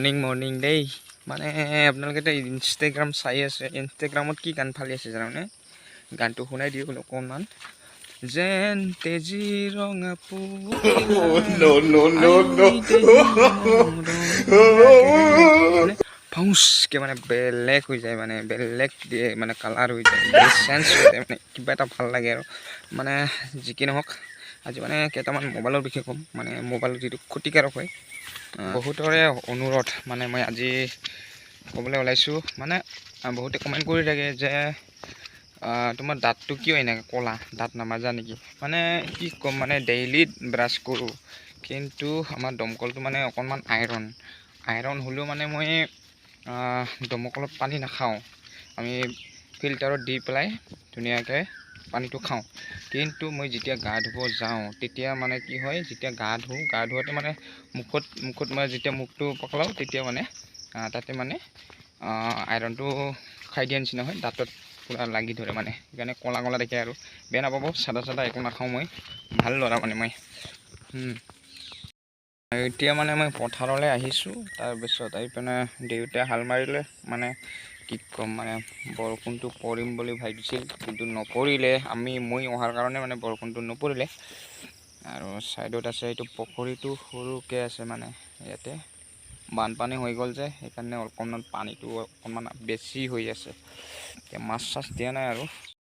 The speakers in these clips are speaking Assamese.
মৰ্ণিং মৰ্ণিং দেই। মানে আপোনালোকে ইনষ্টাগ্ৰাম চাই আছে, ইনষ্টাগ্ৰামত কি গান ফালি আছে জানানে? গানটো শুনাই দিওঁ অকণমান। যেন তেজি ৰঙা। No, no, no, no. ফাউচকৈ মানে বেলেগ হৈ যায়, মানে বেলেগ দিয়ে, মানে কালাৰ হৈ যায়, চেঞ্জ হৈ যায়, মানে কিবা এটা ভাল লাগে আৰু। মানে যি কি নহওক, আজি মানে কেইটামান মোবাইলৰ বিষয়ে ক'ম, মানে মোবাইল যিটো ক্ষতিকাৰক হয়। বহুতৰে অনুৰোধ, মানে মই আজি ক'বলৈ ওলাইছোঁ। মানে বহুতে কমেণ্ট কৰি থাকে যে তোমাৰ দাঁতটো কিয় এনেকৈ ক'লা, দাঁত নামাজা নেকি? মানে কি ক'ম, মানে ডেইলি ব্ৰাছ কৰোঁ, কিন্তু আমাৰ দমকলটো মানে অকণমান আইৰণ আইৰণ হ'লেও মানে মই দমকলত পানী নাখাওঁ, আমি ফিল্টাৰত দি পেলাই ধুনীয়াকৈ পানীটো খাওঁ। কিন্তু মই যেতিয়া গা ধুব যাওঁ, তেতিয়া মানে কি হয়, যেতিয়া গা ধুওঁ, গা ধোৱাতে মানে মুখত মুখত মই যেতিয়া মুখটো পখলাওঁ, তেতিয়া মানে তাতে মানে আইৰণটো খাই দিয়া নিচিনা হয়, দাঁতত পূৰা লাগি ধৰে, মানে সেইকাৰণে ক'লা ক'লা দেখে। আৰু বেয়া নাপাব, চাদা চাদা একো নাখাওঁ মই, ভাল ল'ৰা মানে মই। এতিয়া মানে মই পথাৰলৈ আহিছোঁ। তাৰপিছত আহি পিনে দেউতাই হাল মাৰিলে। মানে কি ক'ম, মানে বৰষুণটো পৰিম বুলি ভাবিছিল, কিন্তু নপৰিলে। মই অহাৰ কাৰণে মানে বৰষুণটো নপৰিলে। আৰু ছাইডত আছে এইটো পুখুৰীটো, সৰুকৈ আছে, মানে ইয়াতে বানপানী হৈ গ'ল যে, সেইকাৰণে অকণমান পানীটো অকণমান বেছি হৈ আছে। এতিয়া মাছ চাছ দিয়া নাই। আৰু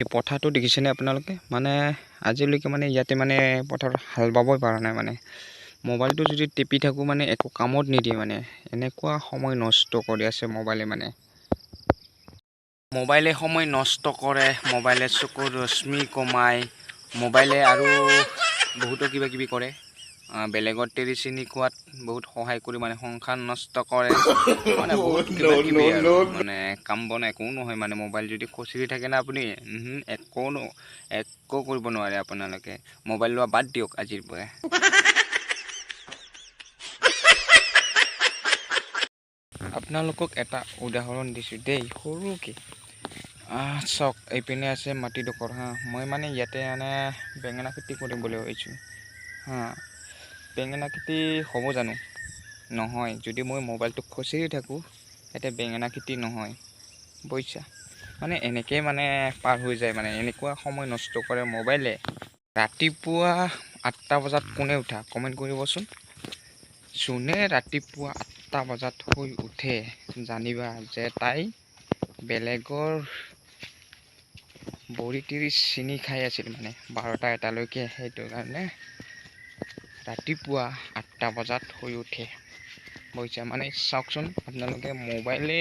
এই পথাৰটো দেখিছেনে আপোনালোকে? মানে আজিলৈকে মানে ইয়াতে মানে পথাৰত হাল বাবই পৰা নাই। মানে মোবাইলটো যদি টিপি থাকোঁ, মানে একো কামত নিদিয়ে, মানে এনেকুৱা সময় নষ্ট কৰি আছে মোবাইলে। মানে মোবাইলে সময় নষ্ট কৰে, মোবাইলে চকুৰ ৰশ্মি কমায়, মোবাইলে আৰু বহুতো কিবা কিবি কৰে। বেলেগত তেৰি চিনি খোৱাত বহুত সহায় কৰি মানে সংসাৰ নষ্ট কৰে, মানে বহুত কিবা কিবি আৰু। মানে কাম বন একো নহয়, মানে মোবাইল যদি খুচৰি থাকে না আপুনি, একো একো কৰিব নোৱাৰে। আপোনালোকে মোবাইল লোৱা বাদ দিয়ক আজিৰ পৰা। আপোনালোকক এটা উদাহৰণ দিছোঁ দেই সৰুকৈ। চাওক, এইপিনে আছে মাটিডোখৰ। হা, মই মানে ইয়াতে মানে বেঙেনা খেতি কৰিম বুলি ভাবিছোঁ। হা, বেঙেনা খেতি হ'ব জানো? নহয়। যদি মই মোবাইলটো খুচৰি থাকোঁ, ইয়াতে বেঙেনা খেতি নহয়, বুজিছা? মানে এনেকেই মানে পাৰ হৈ যায়, মানে এনেকুৱা সময় নষ্ট কৰে মোবাইলে। ৰাতিপুৱা 8টা বজাত কোনে উঠা, কমেণ্ট কৰিবচোন। যোনে ৰাতিপুৱা 8টা বজাত শুই উঠে, জানিবা যে তাই বেলেগৰ বৰি তিৰি চিনি খাই আছিল মানে 12টা এটালৈকে, সেইটো কাৰণে ৰাতিপুৱা 8টা বজাত শুই উঠে, বুজিছা? মানে চাওকচোন আপোনালোকে, মোবাইলে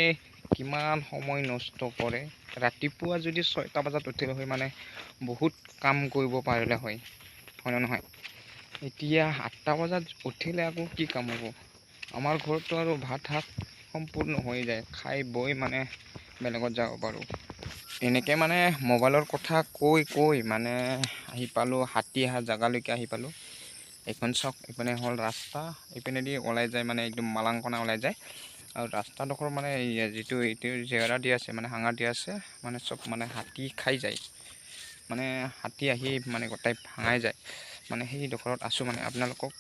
কিমান সময় নষ্ট কৰে। ৰাতিপুৱা যদি 6টা বজাত উঠিলে হয়, মানে বহুত কাম কৰিব পাৰিলে হয়, হয় নে নহয়? এতিয়া 8টা বজাত উঠিলে আকৌ কি কাম হ'ব? আমাৰ ঘৰততো আৰু ভাত শাক সম্পূৰ্ণ হৈ যায়, খাই বৈ মানে বেলেগত যাব পাৰোঁ। এনেকৈ মানে মোবাইলৰ কথা কৈ কৈ মানে আহি পালোঁ, হাতী অহা জেগালৈকে আহি পালোঁ। এইখন চাওক, এইপিনে হ'ল ৰাস্তা, এইপিনেদি ওলাই যায়, মানে একদম মালাংকনা ওলাই যায়। আৰু ৰাস্তাডোখৰ মানে যিটো এইটো জেওৰা দিয়া আছে, মানে হাঙাৰ দিয়া আছে, মানে চব মানে হাতী খাই যায়, মানে হাতী আহি মানে গোটেই ভাঙাই যায়। মানে সেইডোখৰত আছোঁ, মানে আপোনালোকক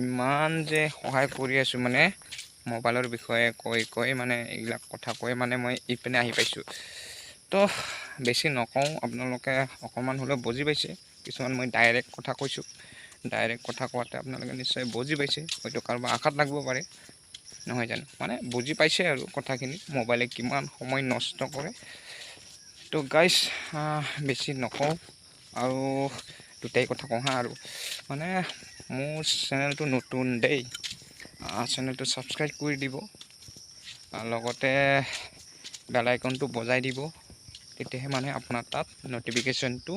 ইমান যে সহায় কৰি আছোঁ, মানে মোবাইলৰ বিষয়ে কৈ কৈ, মানে এইবিলাক কথা কৈ মানে মই ইপিনে আহি পাইছোঁ। তো বেছি নকওঁ, আপোনালোকে অকণমান হ'লেও বুজি পাইছে। কিছুমান মই ডাইৰেক্ট কথা কৈছোঁ, ডাইৰেক্ট কথা কোৱাতে আপোনালোকে নিশ্চয় বুজি পাইছে। হয়তো কাৰোবাৰ আশাত লাগিব পাৰে, নহয় জানো? মানে বুজি পাইছে আৰু কথাখিনি, মোবাইলে কিমান সময় নষ্ট কৰে। তো গাইজ, বেছি নকওঁ আৰু, দুটাই কথা কওঁ। হা, আৰু মানে মোৰ চেনেলটো নতুন দেই, চেনেলটো ছাবস্ক্ৰাইব কৰি দিব, লগতে বেল আইকনটো বজাই দিব, তেতিয়াহে মানে আপোনাৰ তাত ন'টিফিকেশ্যনটো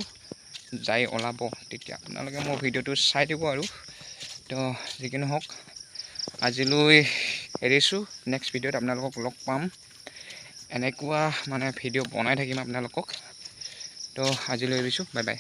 যাই ওলাব, তেতিয়া আপোনালোকে মোৰ ভিডিঅ'টো চাই দিব। আৰু তো যি কি নহওক, আজিলৈ এৰিছোঁ। নেক্সট ভিডিঅ'ত আপোনালোকক লগ পাম। এনেকুৱা মানে ভিডিঅ' বনাই থাকিম আপোনালোকক। তো আজিলৈ এৰিছোঁ, বাই বাই।